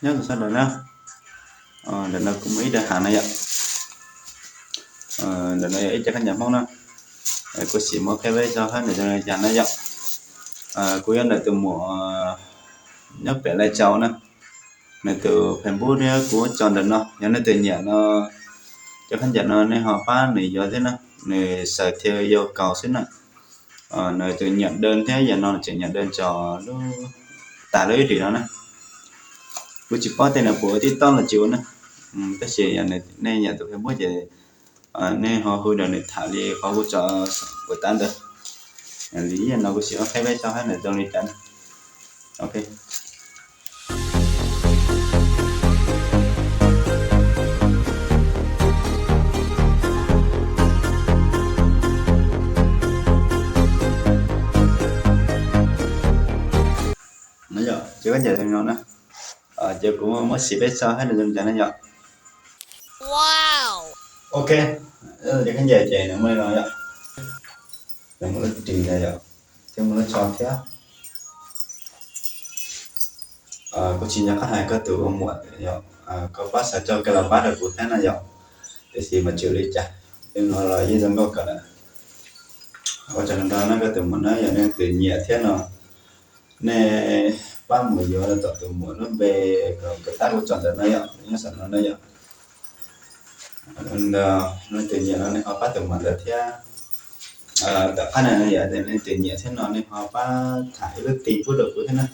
Nyob zoo sawv daws na, ntawm no kuv muaj ib daim hav na yom. Ntawm no yog ib co khaub ncaws Hmoob na. Kuv sim muab qhib peb tso hab ntawm no cas na yom. Kuv yog ntawm tus muam nyob pem Lai Châu na. Nws tus Facebook thiab kuv tso ntawm no, yog nej tus nyiam no, cov khaub ncaws no nej ho pab nws yuav thiab na, nws xaws thiaj yau kaus xwb na. Nws tus nyiam dawb thiab yam no tseem nyiam dawb tso lub, tas lub ib rim no na. Kuv tsis paub tej nws puas ua TikTok los tsis ua na, tab sis yog nej nyiam tus Facebook ces nej ho hu rau nws tham li qhov kuv tso puas tab ntawd. Li yam no kuv sim ua qhib peb tso hab nws zoo li cas na. Ok. No yog cov khaub ncaws no na, ces kuv muab sim peb tso hab nws zoo li cas na yom. Ok, cov khaub ncaws ces nws muaj li no yom. Nws muaj lub ris ntawd yom, thiab muaj lub tsho thiab. Kuv tsis nco qab hais koj tus ua muam yom, koj pab xaws tso koj los pab rau kuv thiab no yom. Tiam sis mas tsis ua li cas, li no los yeej zoo nkauj kawg lawm. Ua tsaug ntau na koj tus muam na, yog nej tus nyiam thiab no nej pab mus yuav rau tom tus muam lub npe kom kawm tab kuv tso ntawm no yom, nyob saum no na yom. Nej tus nyiam no nej ho pab tus muam ntawd thiab. Tom qab no yog nej tus nyiam thiab no nej ho pab tham ib lub ti pub rau kuv thiab na.